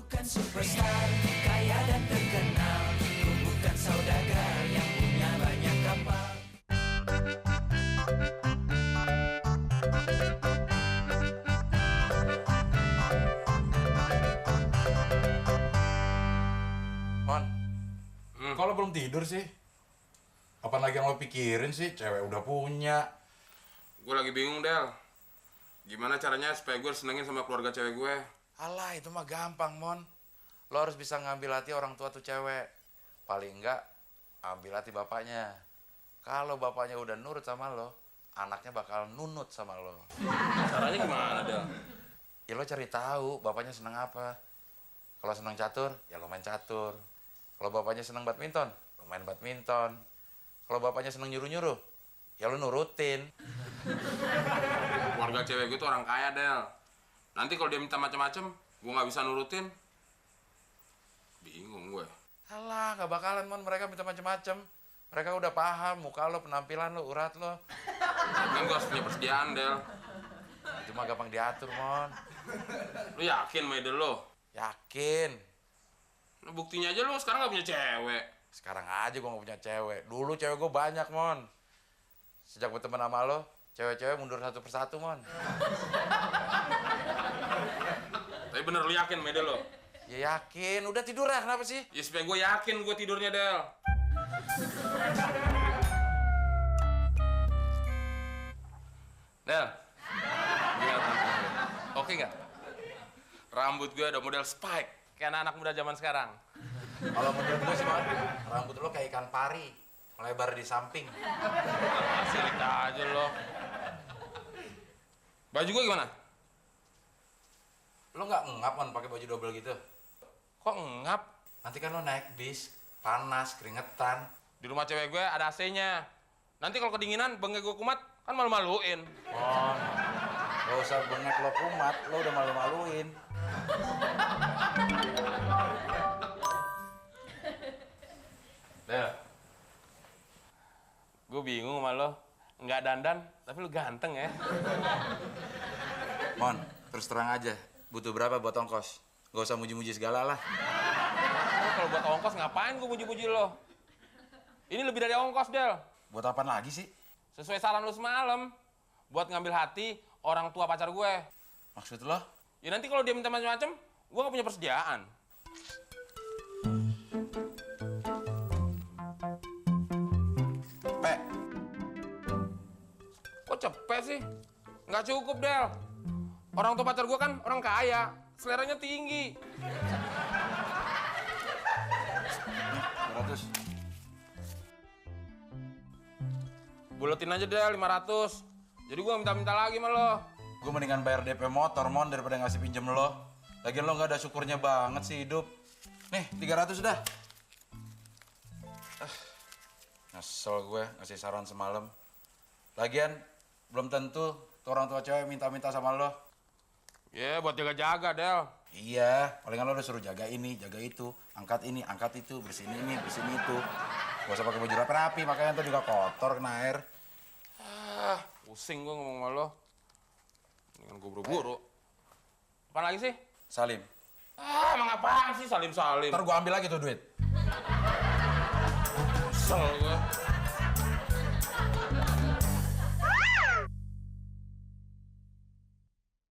bukan superstar, kaya dan terkenal. Ku bukan saudagar yang punya banyak kapal. Mon, kalau belum tidur sih? Apaan lagi yang lo pikirin sih? Cewek udah punya. Gue lagi bingung, Del. Gimana caranya supaya gue senengin sama keluarga cewek gue? Alah, itu mah gampang, Mon. Lo harus bisa ngambil hati orang tua tuh cewek. Paling enggak, ambil hati bapaknya. Kalau bapaknya udah nurut sama lo, anaknya bakal nunut sama lo. Caranya gimana, Del? Ya lo cari tahu bapaknya seneng apa. Kalau seneng catur, ya lo main catur. Kalau bapaknya seneng badminton, lo main badminton. Kalau bapaknya seneng nyuruh-nyuruh, ya lo nurutin. Keluarga cewek gue tuh orang kaya, Del. Nanti kalau dia minta macam-macam, gue nggak bisa nurutin. Bingung gue. Alah, nggak bakalan, Mon. Mereka minta macam-macam. Mereka udah paham muka lo, penampilan lo, urat lo. Kan gue harus punya persediaan, Del. Itu mah gampang diatur, Mon. Lu yakin sama ide lo? Yakin. Nah, buktinya aja lo sekarang nggak punya cewek. Sekarang aja gue nggak punya cewek. Dulu cewek gue banyak, Mon. Sejak berteman sama lo, cewek-cewek mundur satu persatu, Mon. Tapi bener lu yakin sama ide lo? Ya yakin. Udah tidur ya, kenapa sih? Ya supaya gue yakin gue tidurnya, Del. Del, lihat rambut gue. Oke nggak? Rambut gue ada model spike, kayak anak muda zaman sekarang. Kalau menurut gue sih, Mon, rambut lo kayak ikan pari. Melebar di samping. Sirik aja lo. Baju gue gimana? Lo nggak ngap, Mon, pakai baju double gitu? Kok ngap? Nanti kan lo naik bis, panas, keringetan. Di rumah cewek gue ada AC-nya. Nanti kalau kedinginan, bengek gue kumat, kan malu-maluin. Mon, gak usah bengek lo kumat, lo udah malu-maluin. Del, gue bingung sama lo. Nggak dandan, tapi lu ganteng ya. Mon, terus terang aja, butuh berapa buat ongkos? Gak usah muji-muji segala lah. Lo kalau buat ongkos ngapain gue puji-puji lo? Ini lebih dari ongkos, Del. Buat apaan lagi sih? Sesuai saran lu semalam. Buat ngambil hati orang tua pacar gue. Maksud lo? Ya nanti kalau dia minta macam-macam, gue nggak punya persediaan. Pe, Kok cepet sih? Nggak cukup, Del. Orang tua pacar gue kan orang kaya. Seleranya tinggi. 200. Buletin aja, Del, 500. Jadi gue minta-minta lagi sama lo. Gue mendingan bayar DP motor, Mon, daripada ngasih pinjem lo. Lagian lo nggak ada syukurnya banget sih hidup. Nih, 300 dah. Nyesel gue ngasih saran semalam. Lagian, belum tentu tuh orang tua cewek minta-minta sama lo. Ya, buat jaga-jaga, Del. Iya, palingan lo udah suruh jaga ini, jaga itu. Angkat ini, angkat itu, bersihin ini, bersihin itu. Gak usah pakai baju rapi-rapi, makanya ntar juga kotor, kena air. Pusing gue ngomong sama lo. Mendingan gue buru-buru. Apaan lagi sih? Salim, Emang apaan sih salim-salim? ntar gue ambil lagi tuh duit. Kesel gue.